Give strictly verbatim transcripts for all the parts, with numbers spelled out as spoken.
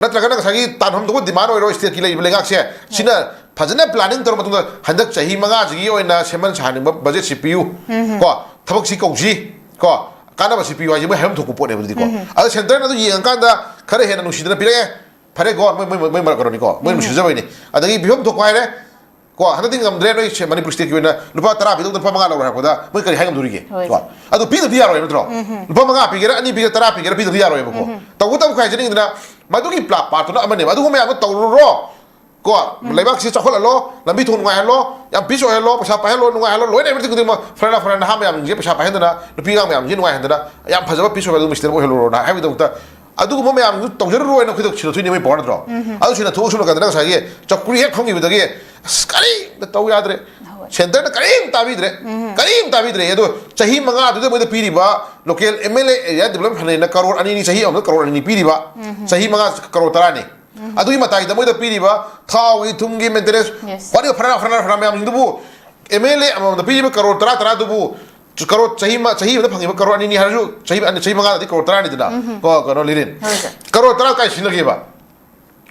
ꯅꯠꯇ꯭ꯔꯒꯅ ꯉꯁꯥꯏꯒꯤ ꯇꯥꯟꯐꯝ ꯊꯣꯛꯄ ꯗꯤꯃꯥꯟ ꯑꯣꯏꯔꯣ, ꯁ꯭ꯇꯦꯠꯀꯤ ꯂꯩꯔꯤꯕ ꯂꯩꯉꯥꯛꯁꯦ ꯁꯤꯅ ꯐꯖꯅ ꯄ꯭ꯂꯥꯅꯤꯡ ꯇꯧꯔ ꯃꯇꯨꯡꯗ ꯍꯟꯗꯛ ꯆꯍꯤ ꯃꯉꯥꯁꯤꯒꯤ ꯑꯣꯏꯅ ꯁꯦꯝꯍꯟ ꯁꯥꯍꯟꯅꯤꯡꯕ ꯕꯖꯦꯠꯁꯤ ꯄꯤꯌꯨ, ꯀꯣ, ꯊꯕꯛꯁꯤ ꯀꯧꯁꯤ, ꯀꯣ, ꯀꯥꯟꯅꯕꯁꯤ ꯄꯤꯌꯨ ꯍꯥꯏꯁꯦ ꯃꯣꯏ ꯍꯥꯏꯐꯝ ꯊꯣꯛꯄ ꯄꯣꯠꯅꯦꯕ ꯑꯗꯨꯗꯤꯀꯣ꯫ ꯑꯗꯣ ꯁꯦꯟꯇꯔꯅ ꯑꯗꯨ ꯌꯦꯡꯉꯀꯥꯟꯗ ꯈꯔ ꯍꯦꯟꯅ ꯅꯨꯡꯁꯤꯗꯅ ꯄꯤꯔꯛꯑꯦ, ꯐꯔꯦꯀꯣ, ꯃꯣꯏ ꯃꯣꯏ ꯃꯣꯏ ꯃꯔꯛ ꯀꯩꯅꯣꯅꯤꯀꯣ, ꯃꯣꯏ ꯅꯨꯡꯁꯤꯖꯕꯩꯅꯤ꯫ ꯑꯗꯒꯤ ꯄꯤꯐꯝ ꯊꯣꯛꯄ ꯍꯥꯏꯔꯦ, ꯀꯣ, ꯍꯟꯗꯛꯇꯤ ꯉꯝꯗ꯭ꯔꯦ, ꯅꯣꯏ ꯁꯦ-, ꯃꯅꯤꯄꯨꯔ ꯁ꯭ꯇꯦꯠꯀꯤ ꯑꯣꯏꯅ ꯂꯨꯄꯥ ꯇꯔꯥ ꯄꯤꯗꯧꯗ ꯂꯨꯄꯥ ꯃꯉꯥ ꯂꯧꯔꯦ ꯍꯥꯏꯔꯛꯄꯗ ꯃꯣꯏ ꯀꯔꯤ ꯍꯥꯏ ꯉꯝꯗꯣꯔꯤꯒꯦ? ꯍꯣꯏ꯫ ꯀꯣ, ꯑꯗꯨ ꯄꯤꯗꯕꯗꯤ ꯌꯥꯔꯣꯏ ꯅꯠꯇ꯭ꯔꯣ? ꯂꯨꯄꯥ ꯃꯉꯥ ꯄꯤꯒꯦꯔꯥ, ꯑꯅꯤ ꯄꯤꯒꯦꯔꯥ, ꯇꯔꯥ ꯄꯤꯒꯦꯔꯥ, ꯄꯤꯗꯕꯗꯤ ꯌꯥꯔꯣꯏꯕꯀꯣ꯫ ꯇꯧꯕꯇꯕꯨ ꯀꯥꯏꯖꯅꯤꯡꯗꯅ ꯃꯗꯨꯒꯤ ꯄ꯭ꯂꯥ ꯄꯥꯔꯠꯇꯨꯅ ꯑꯃꯅꯦꯕ꯫ ꯑꯗꯨꯒꯨꯝꯕ ꯃꯌꯥꯝꯗꯣ ꯇꯧꯔꯨꯔꯣ꯫ ꯀꯣ, ꯂꯩꯕꯥꯛꯁꯤ ꯆꯥꯎꯈꯠꯍꯜꯂꯣ, ꯂꯝꯕꯤ ꯊꯣꯡ ꯅꯨꯡꯉꯥꯏꯍꯜꯂꯣ, ꯌꯥꯝ ꯄꯤꯁ ꯑꯣꯏꯍꯜꯂꯣ, ꯄꯩꯁꯥ ꯄꯥꯏꯍꯜꯂꯣ, ꯅꯨꯡꯉꯥꯏꯍꯜꯂꯣ, ꯂꯣꯏꯅ everything ꯈꯨꯗꯤꯡꯃꯛ ꯐꯔ ꯐꯔ ꯅꯍꯥ ꯃꯌꯥꯝꯁꯤꯡꯁꯦ ꯄꯩꯁꯥ ꯄꯥꯏꯍꯟꯗꯅ, ꯅꯨꯄꯤ ꯑꯉꯥꯡ ꯃꯌꯥꯝꯁꯦ ꯅꯨꯡꯉꯥꯏꯍꯟꯗꯅ, ꯌꯥꯝ ꯐꯖꯕ ꯄꯤꯁ ꯑꯣꯏꯍꯜꯂꯣ, ꯃꯤꯁꯇꯔ ꯑꯣꯏꯍꯜꯂꯨꯔꯣꯅ ꯍꯥꯏꯕꯒꯤꯗꯃꯛꯇ ꯑꯗꯨꯒꯨꯝꯕ ꯃꯌꯥꯝꯗꯨ ꯇꯧꯖꯔꯨꯔꯣ ꯍꯥꯏꯅ ꯑꯩꯈꯣꯏꯗ ꯁꯤꯟꯅꯊꯣꯛꯏꯅꯦ ꯃꯣꯏ ꯄꯋꯥꯔ ꯅꯠꯇ꯭ꯔꯣ? ꯑꯗꯨ ꯁꯤꯟꯅꯊꯣꯛꯑꯁꯨ ꯀꯥꯟꯗ ꯉꯁꯥꯏꯒꯤ ꯆꯧꯀ꯭ꯔꯤ ꯍꯦꯛ ꯐꯪꯈꯤꯕꯗꯒꯤ ꯑꯁ ꯀꯔꯤꯝꯇ ꯇꯧ ꯌꯥꯗ꯭ꯔꯦ꯫ ꯍꯣꯏ꯫ ꯁꯦꯟꯇꯔꯅ ꯀꯔꯤꯝ ꯇꯥꯕꯤꯗ꯭ꯔꯦ꯫ ꯀꯔꯤꯝ ꯇꯥꯕꯤꯗ꯭ꯔꯦ꯫ ꯑꯗꯣ ꯆꯍꯤ ꯃꯉꯥꯗꯨꯗ ꯃꯣꯏꯗ ꯄꯤꯔꯤꯕ local M L A area development fund ꯅ ꯀꯔꯣꯔ ꯑꯅꯤꯅꯤ, ꯆꯍꯤ ꯑꯃꯗ ꯀꯔꯣꯔ ꯑꯅꯤꯅꯤ ꯄꯤꯔꯤꯕ, ꯆꯍꯤ ꯃꯉꯥ ꯀꯔꯣꯔ ꯇꯔꯥꯅꯤ꯫ ꯑꯗꯨꯒꯤ ꯃꯇꯥꯏꯗ ꯃꯣꯏꯗ ꯄꯤꯔꯤꯕ ꯊꯥꯎꯒꯤ, ꯊꯨꯝꯒꯤ maintenance, Yes. ꯋꯥꯔꯤꯕ ꯐꯅ ꯐꯅ ꯐꯅ ꯃꯌꯥꯝꯁꯤꯡꯗꯨꯕꯨ M L A ꯑꯃꯃꯝꯗ ꯄꯤꯔꯤꯕ ꯀꯔꯣꯔ ꯇꯔꯥ ꯇꯔꯥꯗꯨꯕꯨ ꯀꯔꯣꯔ ꯆꯍꯤ ꯑꯃ, ꯆꯍꯤ ꯑꯃꯗ ꯐꯪꯉꯤꯕ ꯀꯔꯣꯔ ꯑꯅꯤꯅꯤ ꯍꯥꯏꯔꯁꯨ ꯆꯍꯤ ꯑꯅꯤ, ꯆꯍꯤ ꯃꯉꯥꯗꯗꯤ ꯀꯔꯣꯔ ꯇꯔꯥꯅꯤꯗꯅ꯫ ꯀꯣ, ꯀꯩꯅꯣ, ꯂꯤꯔꯤꯟ꯫ ꯍꯣꯏ, ꯁꯥꯔ꯫ ꯀꯔꯣꯔ ꯇꯔꯥ ꯀꯥꯏ ꯁꯤꯖꯤꯟꯅꯒꯦꯕ?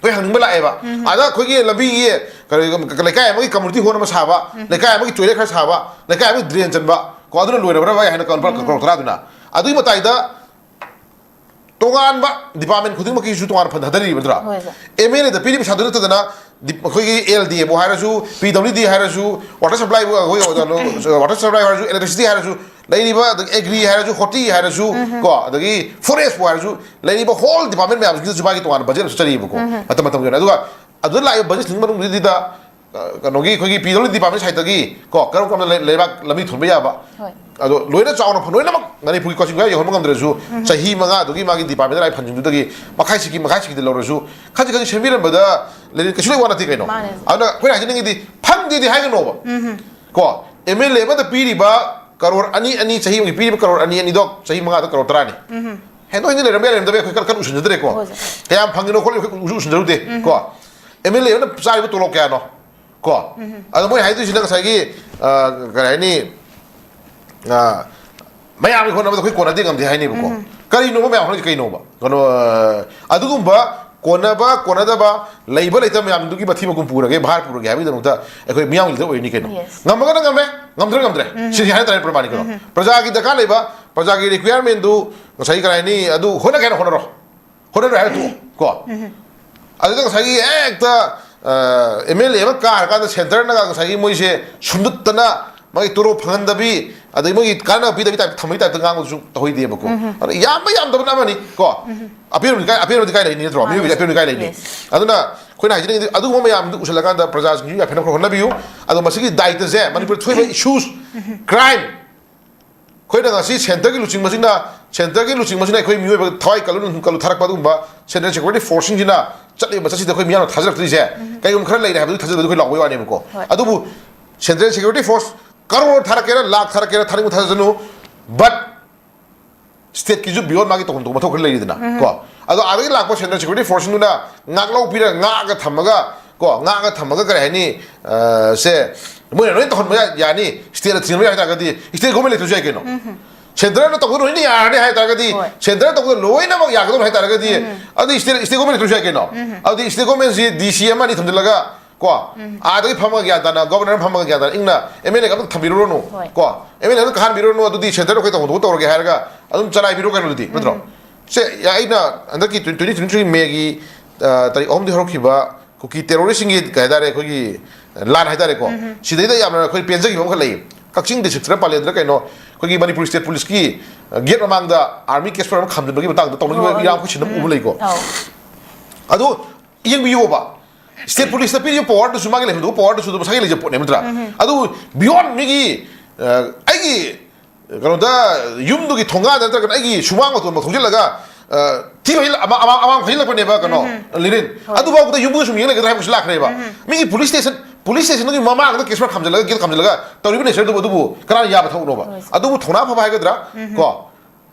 ꯑꯩꯈꯣꯏ ꯍꯪꯅꯤꯡꯕ ꯂꯥꯛꯑꯦꯕ꯫ ꯑꯗ ꯑꯩꯈꯣꯏꯒꯤ ꯂꯝꯕꯤꯒꯤ ꯀꯔꯤ, ꯂꯩꯀꯥꯏ ꯑꯃꯒꯤ community hall ꯑꯃ ꯁꯥꯕ, ꯂꯩꯀꯥꯏ ꯑꯃꯒꯤ toilet ꯈꯔ ꯁꯥꯕ, ꯂꯩꯀꯥꯏ ꯑꯃꯒꯤ drain ꯆꯟꯕ, ꯀꯣ, ꯑꯗꯨꯅ ꯂꯣꯏꯔꯕ꯭ꯔꯥ ꯚꯥꯏ ꯍꯥꯏꯅ ꯀꯔꯣꯔ ꯇꯔꯥꯗꯨꯅ? ꯑꯗꯨꯒꯤ ꯃꯇꯥꯏꯗ ꯇꯣꯉꯥꯟꯕ department ꯈꯨꯗꯤꯡꯃꯛꯀꯤꯁꯨ ꯇꯣꯉꯥꯟꯅ fund ꯊꯥꯗꯔꯤꯕ ꯅꯠꯇ꯭ꯔꯥ? ꯍꯣꯏ, ꯁꯥꯔ꯫ M L A ꯗ ꯄꯤꯔꯤꯕ ꯄꯩꯁꯥꯗꯨ ꯅꯠꯇꯗꯅ ꯗꯤ-, ꯑꯩꯈꯣꯏꯒꯤ L D A ꯕꯨ ꯍꯥꯏꯔꯁꯨ, P W D ꯍꯥꯏꯔꯁꯨ, water supply ꯕꯨ, ꯑꯩꯈꯣꯏ, ꯀꯩꯅꯣ, water supply ꯍꯥꯏꯔꯁꯨ, electricity ꯍꯥꯏꯔꯁꯨ, ꯂꯩꯔꯤꯕ ꯑꯗꯒꯤ agri ꯍꯥꯏꯔꯁꯨ, horti ꯍꯥꯏꯔꯁꯨ, ꯀꯣ, ꯑꯗꯒꯤ forest ꯄꯨ ꯍꯥꯏꯔꯁꯨ, ꯂꯩꯔꯤꯕ whole department ꯃꯌꯥꯝꯁꯤꯡꯗꯨꯁꯨ ꯃꯥꯒꯤ ꯇꯣꯉꯥꯟꯕ budget ꯑꯃꯁꯨ ꯆꯠꯂꯤꯕꯀꯣ, ꯃꯇꯝ ꯃꯇꯝꯒꯤ ꯑꯣꯏꯅ꯫ ꯑꯗꯨꯒ ꯑꯗꯨꯗ ꯂꯥꯛꯏꯕ budget ꯁꯤꯡ ꯃꯅꯨꯡꯁꯤꯗ, ꯑ, ꯀꯩꯅꯣꯒꯤ ꯑꯩꯈꯣꯏꯒꯤ P W D department side ꯇꯒꯤ ꯀꯣ, ꯀꯔꯝ ꯀꯔꯝꯅ ꯂꯩ-, ꯂꯩꯕꯥꯛ ꯂꯝꯕꯤ ꯊꯣꯟꯕ ꯌꯥꯕ, ꯍꯣꯏ꯫ ꯑꯗꯣ ꯂꯣꯏꯅ ꯆꯥꯎꯅ ꯐ-, ꯂꯣꯏꯅꯃꯛ ꯃꯅꯤꯄꯨꯔꯒꯤ ꯀꯣꯆꯤꯡ ꯌꯧꯍꯟꯕ ꯉꯝꯗ꯭ꯔꯁꯨ, ꯆꯍꯤ ꯃꯉꯥꯗꯨꯒꯤ ꯃꯥꯒꯤ department ꯇ ꯂꯥꯛꯏ fund ꯁꯤꯡꯗꯨꯗꯒꯤ ꯃꯈꯥꯏ ꯁꯤꯛꯀꯤ, ꯃꯈꯥꯏ ꯁꯤꯛꯀꯤꯗ ꯂꯧꯔꯁꯨ, ꯈꯖꯤꯛ ꯈꯖꯤꯛ ꯁꯦꯝꯕꯤꯔꯝꯕꯗ ꯂꯩꯔꯤ ꯀꯩꯁꯨ ꯂꯩ ꯋꯥ ꯅꯠꯇꯦ ꯀꯩꯅꯣ꯫ ꯃꯥꯅꯦ꯫ ꯑꯗꯨꯅ ꯑꯩꯈꯣꯏꯅ ꯍꯥꯏꯖꯅꯤꯡꯉꯤꯗꯤ, ꯐꯪꯗꯦꯗꯤ ꯍꯥꯏꯒꯅꯣꯕ꯫ ꯀꯣ, M L A ꯑꯃꯗ ꯄꯤꯔꯤꯕ ꯀꯔꯣꯔ ꯑꯅꯤ ꯑꯅꯤ, ꯆꯍꯤ ꯑꯃꯒꯤ ꯄꯤꯔꯤꯕ ꯀꯔꯣꯔ ꯑꯅꯤ ꯑꯅꯤꯗꯣ ꯆꯍꯤ ꯃꯉꯥꯗ ꯀꯔꯣꯔ ꯇꯔꯥꯅꯤ꯫ ꯍꯦꯟꯗꯣꯛ ꯍꯦꯟꯖꯤꯟ ꯂꯩꯔꯝꯕ ꯌꯥꯏ, ꯂꯩꯔꯝꯗꯕ ꯌꯥꯏ, ꯑꯩꯈꯣꯏ ꯀꯟꯅ, ꯀꯟꯅ ꯎꯁꯤꯟꯅꯗ꯭ꯔꯦꯀꯣ꯫ ꯍꯣꯏ, ꯁꯥꯔ꯫ ꯀꯌꯥꯝ ꯐꯪꯉꯤꯅꯣ ꯈꯣꯠꯂꯤꯅꯣ ꯑꯩꯈꯣꯏ ꯎꯁꯨ ꯎꯁꯤꯟꯅꯔꯨꯗꯦ꯫ ꯀꯣ, M L A ꯑꯃꯅ ꯆꯥꯔꯤꯕ ꯇꯣꯂꯣꯞ ꯀꯌꯥꯅꯣ? ꯀꯣ, ꯑꯗꯣ ꯃꯣꯏ ꯍꯥꯏꯗꯣꯏꯁꯤꯅ ꯉꯁꯥꯏꯒꯤ, ꯑ, ꯀꯔꯤ ꯍꯥꯏꯅꯤ, ꯑ, ꯃꯌꯥꯝꯒꯤ ꯍꯣꯠꯅꯕꯗ ꯑꯩꯈꯣꯏ ꯀꯣꯟꯅꯗꯦ ꯉꯝꯗꯦ ꯍꯥꯏꯅꯦꯕꯀꯣ꯫ ꯀꯔꯤꯅꯣꯕ ꯃꯌꯥꯝ ꯍꯣꯠꯅꯔꯤꯁꯦ ꯀꯩꯅꯣꯕ? ꯀꯩꯅꯣ, ꯑ, ꯑꯗꯨꯒꯨꯝꯕ ꯀꯣꯟꯅꯕ ꯀꯣꯟꯅꯗꯕ, ꯂꯩꯕ ꯂꯩꯇꯕ ꯃꯌꯥꯝꯗꯨꯒꯤ ꯃꯊꯤ ꯃꯒꯨꯟ ꯄꯨꯔꯒꯦ, ꯚꯥꯔ ꯄꯨꯔꯒꯦ ꯍꯥꯏꯕꯒꯤꯗꯃꯛꯇ ꯑꯩꯈꯣꯏ ꯃꯤꯌꯥꯝꯒꯤ ꯂꯤꯗꯔ ꯑꯣꯏꯔꯤꯅꯤ ꯀꯩꯅꯣ꯫ Yes. ꯉꯝꯃꯒꯅ ꯉꯝꯃꯦ, ꯉꯝꯗ꯭ꯔꯒ ꯉꯝꯗ꯭ꯔꯦ꯫ ꯁꯤꯁꯤ ꯍꯥꯏ ꯇꯥꯔꯦ ꯄ꯭ꯔꯃꯥꯅꯤ ꯀꯩꯅꯣ꯫ ꯄ꯭ꯔꯖꯥꯒꯤ ꯗꯔꯀꯥꯔ ꯂꯩꯕ, ꯄ꯭ꯔꯖꯥꯒꯤ ꯔꯤꯀ꯭ꯋꯤꯌꯔꯃꯦꯟꯗꯨ ꯉꯁꯥꯏꯒꯤ ꯀꯔꯤ ꯍꯥꯏꯅꯤ, ꯑꯗꯨ ꯍꯣꯠꯅꯒꯦ ꯍꯥꯏꯅ ꯍꯣꯠꯅꯔꯣ, ꯍꯣꯠꯅꯔꯣꯏ ꯍꯥꯏꯔ ꯇꯣꯛꯑꯣ ꯀꯣ꯫ ꯑꯗꯨꯗ ꯉꯁꯥꯏꯒꯤ ꯍꯦꯛꯇ ꯑꯦꯝ ꯑꯦꯜ ꯑꯦ ꯑꯃ ꯀꯥꯔꯀꯥꯟꯗ ꯁꯦꯟꯇꯔꯅꯒ ꯉꯁꯥꯏꯒꯤ ꯃꯣꯏꯁꯦ ꯁꯨꯝꯗꯠꯇꯅ ꯃꯥꯒꯤ ꯇꯣꯂꯣꯞ ꯐꯪꯍꯟꯗꯕꯤ, ꯑꯗꯩ ꯃꯣꯏꯒꯤ ꯀꯥꯟꯅꯕ ꯄꯤꯗꯕꯤ ꯇꯥꯏꯞ ꯊꯝꯕꯒꯤ ꯇꯥꯏꯞꯇ ꯉꯥꯡꯕꯁꯨ ꯇꯧꯍꯩꯗꯦꯕꯀꯣ꯫ ꯑꯗꯣ ꯌꯥꯝꯕ ꯌꯥꯝꯗꯕꯅ ꯑꯃꯅꯤ ꯀꯣ꯫ ꯑꯄꯦꯟꯕꯗꯤ ꯀꯥꯏ, ꯑꯄꯦꯟꯕꯗꯤ ꯀꯥꯏ ꯂꯩꯅꯤ ꯅꯠꯇ꯭ꯔꯣ? ꯃꯤꯑꯣꯏꯕꯗꯤ ꯑꯄꯦꯟꯕꯗꯤ ꯀꯥꯏ ꯂꯩꯅꯤ? Yes. ꯑꯗꯨꯅ ꯑꯩꯈꯣꯏꯅ ꯍꯥꯏꯖꯅꯤꯡꯉꯤꯗꯤ ꯑꯗꯨꯒꯨꯝꯕ ꯃꯌꯥꯝꯗꯨ ꯎꯁꯜꯂꯀꯥꯟꯗ ꯄ꯭ꯔꯖꯥꯁꯤꯡꯁꯨ ꯌꯥꯐꯦꯅ ꯈꯔ ꯍꯣꯠꯅꯕꯤꯌꯨ꯫ ꯑꯗꯣ ꯃꯁꯤꯒꯤ ꯗꯥꯏꯇꯁꯦ, ꯃꯅꯤꯄꯨꯔꯗ ꯊꯣꯛꯏꯕ ꯏꯁꯨꯁ, ꯀ꯭ꯔꯥꯏꯝ, ꯑꯩꯈꯣꯏꯅ ꯉꯁꯤ ꯁꯦꯟꯇꯔꯒꯤ ꯂꯨꯆꯤꯡꯕꯁꯤꯡꯅ, ꯁꯦꯟꯇꯔꯒꯤ ꯂꯨꯆꯤꯡꯕꯁꯤꯡꯅ ꯑꯩꯈꯣꯏ ꯃꯤꯑꯣꯏꯕ ꯊꯋꯥꯏ ꯀꯜꯂꯨ ꯅꯨꯡ ꯀꯜꯂꯨ ꯊꯥꯔꯛꯄ ꯑꯗꯨꯒꯨꯝꯕ ꯁꯦꯟꯇ꯭ꯔꯦꯜ ꯁꯦꯀ꯭ꯌꯨꯔꯤꯇꯤ ꯐꯣꯔꯁꯁꯤꯡꯁꯤꯅ ꯆꯠꯂꯤꯕ ꯃꯆꯠꯁꯤꯗ ꯑꯩꯈꯣꯏ ꯃꯤꯌꯥꯝꯅ ꯊꯥꯖꯔꯛꯇ꯭ꯔꯤꯁꯦ, ꯀꯩꯒꯨꯝꯕ ꯈꯔ ꯂꯩꯔꯦ ꯍꯥꯏꯕꯗꯨ ꯊꯥꯖꯕꯗꯨ ꯑꯩꯈꯣꯏ ꯂꯥꯎꯕꯩ ꯋꯥꯅꯦꯕꯀꯣ꯫ ꯍꯣꯏ. ꯑꯗꯨꯕꯨ ꯁꯦꯟꯇ꯭ꯔꯦꯜ ꯁꯦꯀ꯭ꯌꯨꯔꯤꯇꯤ ꯐꯣꯔꯁ ꯀꯔꯣꯔ ꯊꯥꯔꯛꯀꯦꯔꯥ, ꯂꯥꯛ ꯊꯥꯔꯛꯀꯦꯔꯥ, ꯊꯥꯅꯤꯡꯕ ꯊꯥꯖꯁꯅꯨ, ꯕꯠ ꯁ꯭ꯇꯦꯠꯀꯤꯁꯨ ꯕꯤꯌꯣꯟ ꯃꯥꯒꯤ ꯇꯧꯐꯝ ꯊꯣꯛꯄ ꯃꯊꯧ ꯈꯔ ꯂꯩꯔꯤꯗꯅ ꯀꯣ꯫ ꯑꯗꯣ ꯑꯥꯗꯒꯤ ꯂꯥꯛꯄ ꯁꯦꯟꯇ꯭ꯔꯦꯜ ꯁꯦꯀ꯭ꯌꯨꯔꯤꯇꯤ ꯐꯣꯔꯁꯁꯤꯡꯗꯨꯅ ꯉꯥꯛꯂꯧ ꯄꯤꯔꯒ ꯉꯥꯛꯑꯒ ꯊꯝꯃꯒ ꯀꯣ, ꯉꯥꯛꯑꯒ ꯊꯝꯃꯒ ꯀꯔꯤ ꯍꯥꯏꯅꯤ, ꯑ, ꯁꯦ ꯃꯣꯏꯅ ꯂꯣꯏ ꯇꯧꯍꯟꯕ ꯌꯥ-, ꯌꯥꯅꯤ, ꯁ꯭ꯇꯦꯠꯅ ꯊꯤꯡꯕ ꯌꯥ ꯍꯥꯏ ꯇꯥꯔꯒꯗꯤ ꯁ꯭ꯇꯦꯠ ꯒꯣꯔꯃꯦꯟ ꯂꯩꯇ꯭ꯔꯁꯨ ꯌꯥꯏ ꯀꯩꯅꯣ꯫ ꯁꯦꯟꯇꯔꯅ ꯇꯧꯕ ꯂꯣꯏꯅ ꯌꯥꯔꯅꯤ ꯍꯥꯏ ꯇꯥꯔꯒꯗꯤ, ꯍꯣꯏ. ꯁꯦꯟꯇꯔꯅ ꯇꯧꯕꯗ ꯂꯣꯏꯅꯃꯛ ꯌꯥꯒꯗꯧꯅꯤ ꯍꯥꯏ ꯇꯥꯔꯒꯗꯤ, ꯑꯗꯨꯗꯤ ꯁ꯭ꯇꯦꯠ, ꯁ꯭ꯇꯦꯠ ꯒꯣꯔꯃꯦꯟ ꯂꯩꯇ꯭ꯔꯁꯨ ꯌꯥꯏ ꯀꯩꯅꯣ꯫ ꯑꯗꯨꯗꯤ ꯁ꯭ꯇꯦꯠ ꯒꯣꯔꯃꯦꯟꯁꯤ ꯗꯤ ꯁꯤ ꯑꯃ ꯑꯅꯤ ꯊꯝꯖꯤꯜꯂꯒ ꯀꯣ, ꯑꯥꯗꯒꯤ ꯐꯝꯃꯒ ꯒ꯭ꯌꯥꯟ ꯇꯥꯅ, ꯒꯣꯕꯔꯅꯔ ꯐꯝꯃꯒ ꯒ꯭ꯌꯥꯟ ꯇꯥꯅ ꯏꯪꯅ ꯑꯦꯝ ꯑꯦꯜ ꯑꯦꯒ ꯑꯝꯇ ꯊꯝꯕꯤꯔꯨꯔꯅꯨ ꯍꯣꯏ. ꯀꯣ, ꯑꯦꯝ ꯑꯦꯜ ꯑꯦ ꯑꯝꯇ ꯀꯥꯍꯟꯕꯤꯔꯨꯔꯅꯨ, ꯑꯗꯨꯗꯤ ꯁꯦꯟꯇꯔꯗ ꯑꯩꯈꯣꯏ ꯇꯧꯐꯝ ꯊꯣꯛꯄ ꯇꯧꯔꯒꯦ ꯍꯥꯏꯔꯒ ꯑꯗꯨꯝ ꯆꯂꯥꯏꯕꯤꯔꯣ ꯀꯩꯅꯣ ꯑꯗꯨꯗꯤ, ꯅꯠꯇ꯭ꯔꯣ? ꯁꯦ, ꯑꯩꯅ ꯍꯟꯗꯛꯀꯤ ꯇ꯭ꯋꯦꯟꯇꯤ ꯇ꯭ꯋꯦꯟꯇꯤ ꯊ꯭ꯔꯤ ꯃꯦꯒꯤ, ꯑ, ꯇꯥꯔꯤꯛ ꯑꯍꯨꯝꯗꯒꯤ ꯍꯧꯔꯛꯈꯤꯕ ꯀꯨꯀꯤ ꯇꯦꯔꯣꯔꯤꯁꯁꯤꯡꯒꯤ ꯀꯩ ꯍꯥꯏꯇꯥꯔꯦ, ꯑꯩꯈꯣꯏꯒꯤ ꯂꯥꯟ ꯍꯥꯏꯇꯥꯔꯦꯀꯣ, ꯁꯤꯗꯩꯗ ꯌꯥꯝꯅ ꯑꯩꯈꯣꯏ ꯄꯦꯟꯖꯈꯤꯕ ꯑꯃꯈꯛ ꯂꯩꯌꯦ꯫ ꯀꯛꯆꯤꯡ ꯗꯤꯁꯇ꯭ꯔꯤꯛꯇꯔ ꯄꯥꯂꯦꯟꯗꯔ ꯀꯩꯅꯣ, ꯑꯩꯈꯣꯏꯒꯤ ꯃꯅꯤꯄꯨꯔ ꯁ꯭ꯇꯦꯠ ꯄꯨꯂꯤꯁꯀꯤ, ꯑ, ꯒꯦꯠ ꯃꯃꯥꯡꯗ ꯑꯥꯔꯃꯤ ꯀꯦꯁꯄꯔ ꯑꯃ ꯈꯥꯝꯖꯤꯟꯕꯒꯤ ꯃꯇꯥꯡꯗ ꯇꯧꯅꯈꯤꯕ ꯑꯣ, ꯏꯔꯥꯡ ꯑꯩꯈꯣꯏ ꯁꯤꯟꯅ ꯑꯃ ꯎꯕ ꯂꯩꯀꯣ꯫ ꯑꯧ. ꯑꯗꯨ ꯌꯦꯡꯕꯤꯌꯣꯕ, ꯁ꯭ꯇꯦꯠ ꯄꯨꯂꯤꯁꯇ ꯄꯤꯔꯤꯕ ꯄꯋꯥꯔꯗꯨꯁꯨ, ꯃꯥꯒꯤ ꯂꯩꯐꯝꯗꯨꯒ ꯄꯋꯥꯔꯗꯨꯁꯨ ꯑꯗꯨꯝ ꯃꯁꯥꯒꯤ ꯂꯩꯖ ꯄꯣꯠꯅꯦ, ꯅꯠꯇ꯭ꯔꯥ? ꯑꯗꯨ ꯕꯤꯌꯣꯟ ꯃꯤꯒꯤ, ꯑ, ꯑꯩꯒꯤ ꯀꯩꯅꯣꯗ, ꯌꯨꯝꯗꯨꯒꯤ ꯊꯣꯡꯒꯥꯟꯗ ꯅꯠꯇ꯭ꯔꯒꯅ ꯑꯩꯒꯤ ꯁꯨꯃꯥꯡ ꯃꯇꯣꯟ ꯊꯧꯖꯤꯜꯂꯒ, ꯑ, ꯊꯤ ꯐꯩꯖꯤꯜ-, ꯑꯃ-, ꯑꯃ-, ꯑꯃꯥꯡ ꯐꯩꯖꯤꯜꯂꯛꯄꯅꯦꯕ, ꯀꯩꯅꯣ, ꯂꯤꯔꯤꯟ꯫ ꯑꯗꯨꯐꯥꯎꯗ ꯌꯨꯝꯕꯨꯗ ꯁꯨꯝ ꯌꯦꯡ ꯂꯩꯒꯗ꯭ꯔꯥ ꯍꯥꯏꯕꯁꯨ ꯂꯥꯛꯈ꯭ꯔꯦꯕ꯫ ꯃꯤꯒꯤ ꯄꯨꯂꯤꯁ ꯁ꯭ꯇꯦꯁꯟ, ꯄꯨꯂꯤꯁ ꯁ꯭ꯇꯦꯁꯟꯗꯨꯒꯤ ꯃꯃꯥꯡꯗ ꯀꯦꯁ ꯈꯥꯝꯖꯤꯜꯂꯒ, ꯒꯦꯠ ꯈꯥꯝꯖꯤꯜꯂꯒ ꯇꯧꯔꯤꯕ ꯅꯦꯆꯔꯗꯨꯕꯨ, ꯑꯗꯨꯕꯨ ꯀꯅꯥꯅ ꯌꯥꯕ ꯊꯕꯛꯅꯣꯕ? ꯑꯗꯨꯕꯨ ꯊꯧꯅꯥ ꯐꯕ ꯍꯥꯏꯒꯗ꯭ꯔꯥ? ꯀꯣ?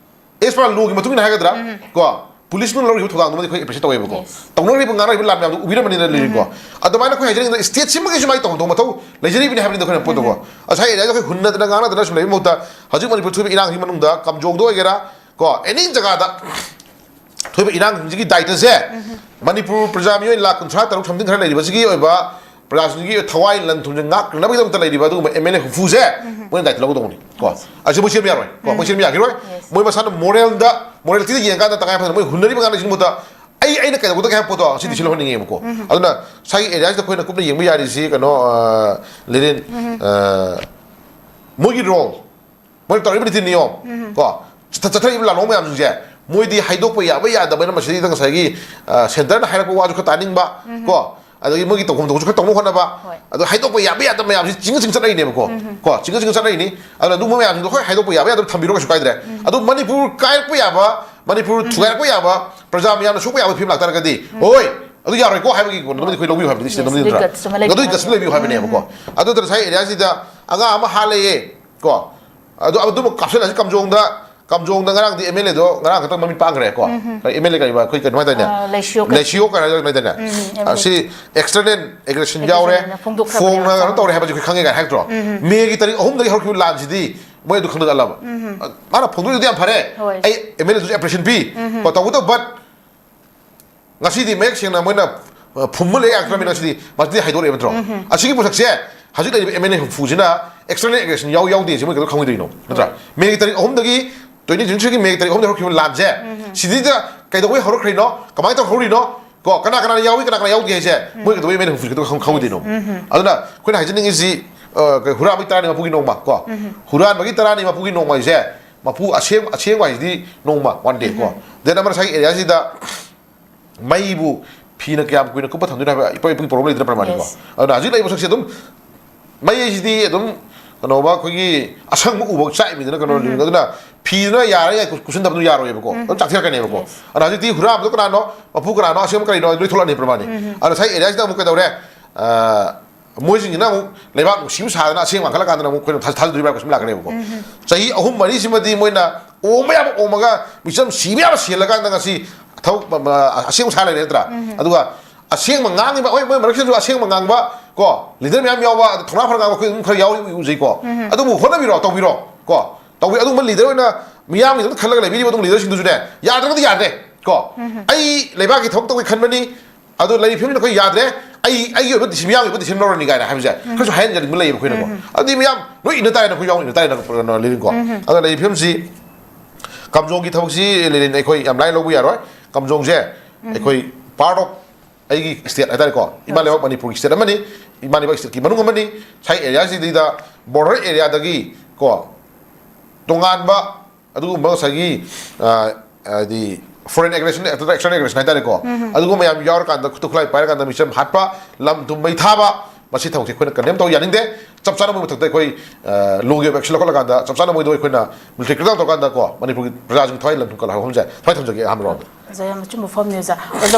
ꯑꯦꯁ ꯄꯔ ꯂꯣꯒꯤ ꯃꯇꯨꯡ ꯏꯟꯅ ꯍꯥꯏꯒꯗ꯭ꯔꯥ? ꯀꯣ? ꯄꯨꯂꯤꯁꯅ ꯂꯧꯔꯤꯕ ꯊꯧꯗꯥꯡꯗꯨꯃꯗꯤ ꯑꯩꯈꯣꯏ ꯑꯦꯄ꯭ꯔꯤꯁꯤꯌꯦꯠ ꯇꯧꯋꯦꯕꯀꯣ꯫ Yes. ꯇꯧꯅꯔꯤꯕ ꯉꯥꯡꯅꯔꯤꯕ ꯂꯥꯟ ꯃꯌꯥꯝꯗꯣ ꯎꯕꯤꯔꯝꯃꯅꯤꯅ, ꯂꯤꯔꯤꯟꯀꯣ꯫ ꯑꯗꯨꯃꯥꯏꯅ ꯑꯩꯈꯣꯏ ꯍꯥꯏꯖꯅꯤꯡꯉꯤꯗ, ꯁ꯭ꯇꯦꯠꯁꯤꯃꯒꯤꯁꯨ ꯃꯥꯒꯤ ꯇꯧꯐꯝ ꯊꯣꯛꯄ ꯃꯊꯧ ꯂꯩꯖꯔꯤꯕꯅꯤ ꯍꯥꯏꯕꯅꯤꯗ ꯑꯩꯈꯣꯏꯅ ꯄꯣꯠꯇꯣꯀꯣ꯫ ꯉꯁꯥꯏ ꯑꯦꯔꯤꯌꯥꯗ ꯑꯩꯈꯣꯏ ꯍꯨꯟꯅꯗꯅ ꯉꯥꯡꯅꯗꯅ ꯁꯨꯝ ꯂꯩꯕ ꯃꯍꯨꯠꯇ, ꯍꯧꯖꯤꯛ ꯃꯅꯤꯄꯨꯔ ꯊꯣꯛꯏꯕ ꯏꯔꯥꯡꯁꯤꯒꯤ ꯃꯅꯨꯡꯗ ꯀꯝꯖꯣꯡꯗ ꯑꯣꯏꯒꯦꯔꯥ, ꯀꯣ, ꯑꯦꯅꯤ ꯖꯒꯥꯗ ꯊꯣꯛꯏꯕ ꯏꯔꯥꯡꯁꯤꯡꯁꯤꯒꯤ ꯗꯥꯏꯇꯁꯦ ꯃꯅꯤꯄꯨꯔ ꯄ꯭ꯔꯖꯥ ꯃꯤꯑꯣꯏ ꯂꯥꯈ ꯀꯨꯟꯊ꯭ꯔꯥ ꯇꯔꯨꯛ ꯁꯝꯊꯤꯡ ꯈꯔ ꯂꯩꯔꯤꯕꯁꯤꯒꯤ ꯑꯣꯏꯕ ꯄ꯭ꯔꯖꯥꯁꯤꯡꯒꯤ ꯊꯋꯥꯏ ꯂꯟ ꯊꯨꯝꯁꯦ ꯉꯥꯛꯅꯅꯕꯒꯤꯗꯃꯛꯇ ꯂꯩꯔꯤꯕ ꯑꯗꯨꯒꯨꯝꯕ ꯑꯦꯝ ꯑꯦꯜ ꯑꯦ ꯍꯨꯝꯐꯨꯁꯦ ꯃꯣꯏꯅ ꯗꯥꯏꯇ ꯂꯧꯒꯗꯧꯕꯅꯤ ꯀꯣ꯫ ꯑꯁꯤ ꯃꯣꯏ ꯆꯦꯟꯕ ꯌꯥꯔꯣꯏ ꯀꯣ, ꯃꯣꯏ ꯆꯦꯟꯕ ꯌꯥꯈꯤꯔꯣꯏ꯫ ꯃꯣꯏ ꯃꯁꯥꯅ ꯃꯣꯔꯦꯜꯗ, ꯃꯣꯔꯦꯜꯇꯤꯗ ꯌꯦꯡꯀꯥꯟꯗ ꯇꯉꯥꯏ ꯐꯗꯅ ꯃꯣꯏ ꯍꯨꯟꯅꯔꯤꯕ ꯉꯥꯡꯅꯔꯤꯁꯤꯒꯤ ꯃꯍꯨꯠꯇ ꯑꯩ, ꯑꯩꯅ ꯀꯩꯗꯧꯒꯗꯒꯦ ꯍꯥꯏꯕ ꯄꯣꯠꯇꯣ ꯁꯤꯗꯤ ꯁꯤꯜꯍꯟꯅꯤꯡꯉꯦꯕꯀꯣ꯫ ꯑꯗꯨꯅ ꯁ꯭ꯋꯥꯏꯒꯤ ꯑꯦꯔꯤꯌꯥꯁꯤꯗ ꯑꯩꯈꯣꯏꯅ ꯀꯨꯞꯅ ꯌꯦꯡꯕ ꯌꯥꯔꯤꯁꯤ ꯀꯩꯅꯣ, ꯑ, ꯂꯤꯔꯤꯟ, ꯑ, ꯃꯣꯏꯒꯤ ꯔꯣꯜ, ꯃꯣꯏꯅ ꯇꯧꯔꯤꯕ ꯅꯤꯇꯤ ꯅꯤꯌꯣꯝ ꯀꯣ, ꯆꯠꯊ-, ꯆꯠꯊꯔꯛꯏꯕ ꯂꯥꯟꯂꯣꯡ ꯃꯌꯥꯝꯁꯤꯡꯁꯦ ꯃꯣꯏꯗꯤ ꯍꯥꯏꯗꯣꯛꯄ ꯌꯥꯕ ꯌꯥꯗꯕ ꯍꯥꯏꯅ ꯃꯁꯤꯗꯩꯗ ꯉꯁꯥꯏꯒꯤ, ꯑ, ꯁꯦꯟꯇꯔꯅ ꯍꯥꯏꯔꯛꯄ ꯋꯥꯁꯨ ꯈꯔ ꯇꯥꯅꯤꯡꯕ ꯀꯣ, ꯑꯗꯒꯤ ꯃꯣꯏꯒꯤ ꯇꯧꯐꯝ ꯊꯣꯛꯄꯁꯨ ꯈꯔ ꯇꯧꯅꯕ ꯍꯣꯠꯅꯕ, ꯍꯣꯏ꯫ ꯑꯗꯣ ꯍꯥꯏꯗꯣꯛꯄ ꯌꯥꯕ ꯌꯥꯗꯕ ꯃꯌꯥꯝꯁꯤ ꯆꯤꯡꯉ ꯆꯤꯡꯉ ꯆꯠꯅꯔꯤꯅꯦꯕꯀꯣ꯫ ꯀꯣ, ꯆꯤꯡꯉ ꯆꯤꯡꯉ ꯆꯠꯅꯔꯤꯅꯤ꯫ ꯑꯗꯨꯅ ꯑꯗꯨꯒꯨꯝꯕ ꯃꯌꯥꯝꯁꯤꯡꯗꯣ ꯍꯣꯏ ꯍꯥꯏꯗꯣꯛꯄ ꯌꯥꯕ ꯌꯥꯗꯕ ꯊꯝꯕꯤꯔꯣ, ꯀꯩꯁꯨ ꯀꯥꯏꯗ꯭ꯔꯦ꯫ ꯑꯗꯨ ꯃꯅꯤꯄꯨꯔ ꯀꯥꯏꯔꯛꯄ ꯌꯥꯕ, ꯃꯅꯤꯄꯨꯔ ꯊꯨꯒꯥꯏꯔꯛꯄ ꯌꯥꯕ, ꯄ꯭ꯔꯖꯥ ꯃꯌꯥꯝꯅ ꯁꯣꯛꯄ ꯌꯥꯕ ꯐꯤꯕꯝ ꯂꯥꯛꯇꯥꯔꯒꯗꯤ ꯍꯣꯏ ꯑꯗꯨ ꯌꯥꯔꯣꯏꯀꯣ ꯍꯥꯏꯕꯒꯤ ꯀꯩꯅꯣꯗꯨꯃꯗꯤ ꯑꯩꯈꯣꯏ ꯂꯧꯕꯤꯌꯨ ꯍꯥꯏꯕꯅꯤ, ꯁꯤꯗ ꯅꯝꯗꯤ ꯅꯠꯇ꯭ꯔꯥ? ꯒꯠꯁ ꯑꯃ ꯂꯩꯕꯤꯌꯨ ꯑꯗꯨꯒꯤ ꯒꯠꯁ ꯍꯥꯏꯕꯅꯦ꯫ ꯂꯩꯕꯤꯌꯨ ꯍꯥꯏꯕꯅꯦꯕꯀꯣ꯫ ꯑꯗꯨ ꯅꯠꯇ꯭ꯔ ꯉꯁꯥꯏ ꯑꯦꯔꯤꯌꯥꯁꯤꯗ ꯑꯉꯥꯡ ꯑꯃ ꯍꯥꯠꯂꯦꯌꯦ ꯀꯣ, ꯑꯗꯨ, ꯑꯗꯨꯃꯛ ꯀꯥꯞꯁꯤꯜꯂꯁꯤ ꯀꯝꯖꯣꯡꯗ, ꯀꯝꯖꯣꯡꯗ ꯉꯔꯥꯡꯗꯤ ꯑꯦꯝ ꯑꯦꯜ ꯑꯦꯗꯣ ꯉꯔꯥꯡ ꯈꯛꯇꯪ ꯃꯃꯤꯠ ꯄꯥꯡꯈ꯭ꯔꯦ ꯀꯣ꯫ ꯑꯦꯝ ꯑꯦꯜ ꯑꯦ ꯀꯔꯤꯕ, ꯑꯩꯈꯣꯏ ꯀꯩꯅꯣ ꯍꯥꯏꯇꯥꯔꯦ, ꯑ, ꯂꯩꯁꯤꯌꯣ ꯀꯩ- ꯂꯩꯁꯤꯌꯣ ꯀꯥꯏꯅ ꯍꯥꯏꯗꯥꯏꯅꯦ? ꯎꯝ, ꯎꯝ, ꯑꯦꯝ ꯑꯦꯜ ꯑꯦ꯫ ꯑꯁꯤ ꯑꯦꯛꯁꯇꯔꯅꯦꯜ ꯑꯦꯒ꯭ꯔꯦꯁꯟ ꯌꯥꯎꯔꯦ, ꯑꯦꯒ꯭ꯔꯦꯁꯟ ꯐꯣꯡꯗꯣꯛꯈ꯭ꯔꯕꯅꯦ ꯐꯣꯡꯅ ꯀꯩꯅꯣ ꯉꯁꯥꯏ꯫ ꯇꯧꯔꯦ ꯍꯥꯏꯕꯁꯤ ꯑꯩꯈꯣꯏ ꯈꯪꯉꯦ ꯀꯥꯏꯅ ꯍꯥꯏꯔꯛꯇ꯭ꯔꯣ? ꯃꯦꯒꯤ ꯇꯥꯔꯤꯛ ꯑꯍꯨꯝꯗꯒꯤ ꯍꯧꯔꯛꯈꯤꯕ ꯂꯥꯟꯁꯤꯗꯤ ꯃꯣꯏ ꯑꯗꯨ ꯈꯪꯗꯣꯛꯍꯜꯂꯕ꯫ ꯃꯥꯅ ꯐꯣꯡꯗꯣꯛꯏꯗꯨꯗꯤ ꯌꯥꯝ ꯐꯔꯦ꯫ ꯍꯣꯏ꯫ ꯑꯩ ꯑꯦꯝ ꯑꯦꯜ ꯑꯦꯗꯨꯁꯨ ꯑꯦꯄ꯭ꯔꯤꯁꯤꯌꯦꯁꯟ ꯄꯤ꯫ ꯀꯣ, ꯇꯧꯕꯇꯕꯨ, but ꯉꯁꯤꯗꯤ ꯃꯌꯦꯛ ꯁꯦꯡꯅ ꯃꯣꯏꯅ, ꯑ, ꯐꯨꯝꯕ ꯂꯩ ꯌꯥꯛꯇ꯭ꯔꯕꯅꯤꯅ ꯉꯁꯤꯗꯤ ꯃꯁꯤꯗꯤ ꯍꯥꯏꯗꯣꯔꯛꯑꯦꯕ ꯅꯠꯇ꯭ꯔꯣ? ꯑꯁꯤꯒꯤ ꯄꯣꯠꯁꯛꯁꯦ ꯍꯧꯖꯤꯛ ꯂꯩꯔꯤꯕ ꯑꯦꯝ ꯑꯦꯜ ꯑꯦ ꯍꯨꯝꯐꯨꯁꯤꯅ ꯑꯦꯛꯁꯇꯔꯅꯦꯜ ꯑꯦꯒ꯭ꯔꯦꯁꯟ ꯌꯥꯎ ꯌꯥꯎꯗꯦ ꯁꯤ ꯃꯣꯏ ꯀꯩꯗꯧ ꯈꯪꯉꯣꯏꯗꯣꯏꯅꯣ? ꯅꯠꯇ꯭ꯔꯥ? ꯍꯣꯏ꯫ ꯃꯦꯒꯤ ꯇꯥꯔꯤꯛ ꯑꯍꯨꯝꯗꯒꯤ, ꯇ꯭ꯋꯦꯟꯇꯤ ꯇ꯭ꯋꯦꯟꯇꯤ ꯊ꯭ꯔꯤꯒꯤ ꯃꯦꯒꯤ ꯇꯥꯔꯤꯛ ꯑꯍꯨꯝꯗ ꯍꯧꯔꯛꯈꯤꯕ ꯂꯥꯟꯁꯦ ꯁꯤꯗꯩꯗ ꯀꯩꯗꯧꯕꯩ ꯍꯧꯔꯛꯈ꯭ꯔꯤꯅꯣ? ꯀꯃꯥꯏꯅ ꯇꯧꯔ ꯍꯧꯔꯤꯅꯣ? ꯀꯣ, ꯀꯅꯥ ꯀꯅꯥ ꯌꯥꯎꯏ, ꯀꯅꯥ ꯀꯅꯥ ꯌꯥꯎꯗꯦ ꯍꯥꯏꯁꯦ ꯃꯣꯏ ꯀꯩꯗꯧꯕꯩ ꯑꯦꯝ ꯑꯦꯜ ꯑꯦ ꯍꯨꯝꯐꯨꯁꯤ ꯈꯪ-, ꯈꯪꯉꯣꯏꯗꯣꯏꯅꯣ? ꯑꯗꯨꯅ ꯑꯩꯈꯣꯏꯅ ꯍꯥꯏꯖꯅꯤꯡꯉꯤꯁꯤ, ꯑ, ꯀꯩ, ꯍꯨꯔꯥꯟꯕꯒꯤ ꯇꯔꯥꯅꯤ ꯃꯄꯨꯒꯤ ꯅꯣꯡꯃ ꯀꯣ, ꯍꯨꯔꯥꯟꯕꯒꯤ ꯇꯔꯥꯅꯤ ꯃꯄꯨꯒꯤ ꯅꯣꯡꯃ ꯍꯥꯏꯁꯦ ꯃꯄꯨ ꯑꯁꯦꯡ-, ꯑꯁꯦꯡꯕ ꯍꯥꯏꯁꯤꯗꯤ ꯅꯣꯡꯃ, ꯋꯥꯟ ꯗꯦ ꯀꯣ꯫ ꯗꯦꯟ ꯑꯃꯅ ꯉꯁꯥꯏꯒꯤ ꯑꯦꯔꯤꯌꯥꯁꯤꯗ ꯃꯩꯕꯨ ꯐꯤꯅ ꯀꯌꯥꯝ ꯀꯨꯏꯅ ꯀꯨꯞꯄ ꯊꯝꯗꯣꯏꯅꯣ ꯍꯥꯏꯕ ꯏꯄꯥ ꯏꯄꯨꯒꯤ ꯄ꯭ꯔꯣꯕ꯭ꯂꯦꯝ ꯂꯩꯗꯅ ꯄ꯭ꯔꯃꯥꯅꯤꯀꯣ꯫ ꯌꯦꯁ꯫ ꯑꯗꯨꯅ ꯍꯧꯖꯤꯛ ꯂꯩꯕ ꯁꯛꯁꯦ ꯑꯗꯨꯝ ꯃꯩ ꯍꯥꯏꯁꯤꯗꯤ ꯑꯗꯨꯝ ꯀꯩꯅꯣꯕ ꯑꯩꯈꯣꯏꯒꯤ ꯑꯁꯪꯕ ꯎꯕ ꯆꯥꯛꯏꯃꯤꯗꯅ ꯀꯩꯅꯣ ꯂꯤꯕꯤꯡ꯫ ꯑꯗꯨꯅ ꯐꯤꯗꯨꯅ ꯌꯥꯔ ꯌꯥꯏ ꯀꯨ-, ꯀꯨꯞꯁꯟꯗꯕꯗꯨ ꯌꯥꯔꯣꯏꯕꯀꯣ꯫ ꯑꯗꯨꯝ ꯆꯥꯛꯊꯔꯛꯀꯅꯦꯕꯀꯣ꯫ ꯌꯦꯁ꯫ ꯑꯗꯨꯅ ꯍꯧꯖꯤꯛꯇꯤ ꯍꯨꯔꯥꯟꯕꯗꯣ ꯀꯅꯥꯅꯣ, ꯃꯄꯨ ꯀꯅꯥꯅꯣ, ꯑꯁꯦꯡꯕ ꯀꯔꯤꯅꯣ ꯂꯣꯏ ꯊꯣꯛꯂꯛꯑꯅꯤ ꯄ꯭ꯔꯃꯥꯅꯤ꯫ ꯑꯗꯣ ꯉꯁꯥꯏ ꯑꯦꯔꯤꯌꯥꯁꯤꯗ ꯑꯃꯨꯛ ꯀꯩꯗꯧꯔꯦ? ꯑ, ꯃꯣꯏꯁꯤꯡꯁꯤꯅ ꯑꯃꯨꯛ ꯂꯩꯕꯥꯛ ꯅꯨꯡꯁꯤꯕ ꯁꯥꯗꯅ ꯑꯁꯦꯡꯕ ꯉꯥꯡꯈꯠꯂꯀꯥꯟꯗꯅ ꯑꯃꯨꯛ ꯑꯩꯈꯣꯏꯅ ꯊꯥꯖ-, ꯊꯥꯖꯗꯣꯔꯤꯕ ꯍꯥꯏꯕ ꯀꯣꯏꯁꯟ ꯂꯥꯛꯀꯅꯦꯕꯀꯣ꯫ ꯆꯍꯤ ꯑꯍꯨꯝ ꯃꯔꯤꯁꯤꯃꯗꯤ ꯃꯣꯏꯅ ꯑꯣꯝꯕ ꯌꯥꯕ ꯑꯣꯝꯃꯒ, ꯃꯤꯆꯝ ꯁꯤꯕ ꯌꯥꯕ ꯁꯤꯍꯜꯂꯀꯥꯟꯗ ꯉꯁꯤ ꯊꯕꯛ, ꯑ, ꯑ, ꯑꯁꯦꯡꯕ ꯁꯥ ꯂꯩꯔꯦ ꯅꯠꯇ꯭ꯔꯥ? ꯑꯗꯨꯒ ꯑꯁꯦꯡꯕ ꯉꯥꯡꯉꯤꯕ, ꯍꯣꯏ, ꯃꯣꯏ ꯃꯔꯛꯁꯤꯗꯁꯨ ꯑꯁꯦꯡꯕ ꯉꯥꯡꯕ ꯀꯣ, ꯂꯤꯗꯔ ꯃꯌꯥꯝ ꯌꯥꯎꯕ, ꯑꯗ ꯊꯧꯅꯥ ꯐꯅ ꯉꯥꯡꯕ ꯑꯩꯈꯣꯏ ꯑꯗꯨꯝ ꯈꯔ ꯌꯥꯎꯏ, ꯎꯖꯩꯀꯣ꯫ ꯑꯗꯨꯕꯨ ꯍꯣꯠꯅꯕꯤꯔꯣ, ꯇꯧꯕꯤꯔꯣ ꯀꯣ꯫ ꯇꯧꯕꯤ-, ꯑꯗꯨꯒꯨꯝꯕ ꯂꯤꯗꯔ ꯑꯣꯏꯅ ꯃꯤꯌꯥꯝꯒꯤꯗꯃꯛꯇ ꯈꯜꯂꯒ ꯂꯩꯕꯤꯔꯤꯕ ꯑꯗꯨꯒꯨꯝꯕ ꯂꯤꯗꯔꯁꯤꯡꯗꯨꯁꯨꯅꯦ, ꯌꯥꯗ꯭ꯔꯒꯗꯤ ꯌꯥꯗ꯭ꯔꯦ꯫ ꯀꯣ, ꯑꯩ ꯂꯩꯕꯥꯛꯀꯤ ꯊꯕꯛ ꯇꯧꯒꯦ ꯈꯟꯕꯅꯤ, ꯑꯗꯨ ꯂꯩꯔꯤꯕ ꯐꯤꯕꯝꯁꯤꯅ ꯑꯩꯈꯣꯏ ꯌꯥꯗ꯭ꯔꯦ, ꯑꯩ ꯑꯩꯒꯤ ꯑꯣꯏꯕ ꯗꯤꯁꯤꯖꯟ, ꯃꯤꯌꯥꯝꯒꯤ ꯑꯣꯏꯕ ꯗꯤꯁꯤꯖꯟ ꯂꯧꯔꯅꯤ ꯀꯥꯏꯅ ꯍꯥꯏꯕꯁꯦ ꯈꯔꯁꯨ ꯍꯥꯏꯍꯟꯖꯅꯤꯡꯕ ꯂꯩꯌꯦꯕ ꯑꯩꯈꯣꯏꯅꯀꯣ꯫ ꯑꯗꯨꯗꯤ ꯃꯤꯌꯥꯝ ꯂꯣꯏ ꯏꯟꯅ ꯇꯥꯔꯦꯅ, ꯑꯩꯈꯣꯏ ꯌꯥꯎꯅ ꯏꯟꯅ ꯇꯥꯔꯦꯅ ꯂꯩꯔꯤꯀꯣ꯫ ꯑꯗꯨꯅ ꯂꯩꯔꯤꯕ ꯐꯤꯕꯝꯁꯤ, ꯀꯝꯖꯣꯡꯒꯤ ꯊꯕꯛꯁꯤ ꯂꯩꯔꯤꯅ ꯑꯩꯈꯣꯏ ꯌꯥꯝ ꯂꯥꯏꯅ ꯂꯧꯕ ꯌꯥꯔꯣꯏ꯫ ꯀꯝꯖꯣꯡꯁꯦ ꯑꯩꯈꯣꯏ ꯄꯥꯔꯠ ꯑꯣꯐ ꯑꯩꯒꯤ ꯁ꯭ꯇꯦꯠ ꯍꯥꯏꯇꯥꯔꯦꯀꯣ, ꯏꯃꯥ ꯂꯩꯕꯥꯛ ꯃꯅꯤꯄꯨꯔꯒꯤ ꯁ꯭ꯇꯦꯠ ꯑꯃꯅꯤ, ꯏꯃꯥ ꯂꯩꯕꯥꯛ ꯁ꯭ꯇꯦꯠꯀꯤ ꯃꯅꯨꯡ ꯑꯃꯅꯤ꯫ ꯁꯥꯏ ꯑꯦꯔꯤꯌꯥꯁꯤꯗꯩꯗ, ꯕꯣꯔꯗꯔ ꯑꯦꯔꯤꯌꯥꯗꯒꯤ ꯀꯣ, ꯇꯣꯉꯥꯟꯕ ꯑꯗꯨꯒꯨꯝꯕ ꯉꯁꯥꯏꯒꯤ, ꯑ, ꯍꯥꯏꯗꯤ ꯐꯣꯔꯦꯟ ꯑꯦꯒ꯭ꯔꯦꯁꯟ ꯅꯠꯇ꯭ꯔꯒ ꯑꯦꯛꯁꯇꯔꯅꯦꯜ ꯑꯦꯒ꯭ꯔꯦꯁꯟ ꯍꯥꯏꯇꯥꯔꯦꯀꯣ, ꯑꯗꯨꯒꯨꯝꯕ ꯌꯥꯝ ꯌꯥꯎꯔꯀꯥꯟꯗ ꯈꯨꯠꯇ ꯈꯨꯠꯂꯥꯏ ꯄꯥꯏꯔꯀꯥꯟꯗ ꯃꯤꯆꯝ ꯍꯥꯠꯄ, ꯂꯝ ꯊꯨꯝ ꯃꯩ ꯊꯥꯕ, ꯃꯁꯤ ꯊꯕꯛꯁꯦ ꯑꯩꯈꯣꯏꯅ ꯀꯟꯗꯦꯝ ꯇꯧ ꯌꯥꯅꯤꯡꯗꯦ꯫ ꯆꯞ ꯆꯥꯅ ꯃꯣꯏ ꯃꯊꯛꯇ ꯑꯩꯈꯣꯏ, ꯑ, ꯂꯣꯒꯤ ꯑꯣꯏꯕ ꯑꯦꯛꯁꯟ ꯂꯧꯈꯠꯂꯀꯥꯟꯗ ꯆꯞ ꯆꯥꯅ ꯃꯣꯏꯗꯣ ꯑꯩꯈꯣꯏꯅ ꯃꯤꯂꯤꯇꯔꯤ ꯀ꯭ꯔꯦꯛꯗꯥꯎꯟ ꯇꯧꯔꯀꯥꯟꯗ ꯀꯣ, ꯃꯅꯤꯄꯨꯔꯒꯤ ꯄ꯭ꯔꯖꯥꯁꯤꯡ ꯊꯋꯥꯏ ꯂꯝ ꯊꯨꯝ ꯀꯜꯂꯛꯍꯟꯕ ꯍꯥꯏꯕꯁꯦ ꯊꯋꯥꯏ ꯊꯝꯖꯒꯦ ꯑꯍꯥꯟꯕ ꯔꯥꯎꯟꯗ꯫ ꯑꯣꯖꯥ, ꯌꯥꯝ ꯑꯆꯨꯝꯕ ꯋꯥꯐꯝꯅꯤ, ꯑꯣꯖꯥ꯫ ꯑꯣꯖꯥ,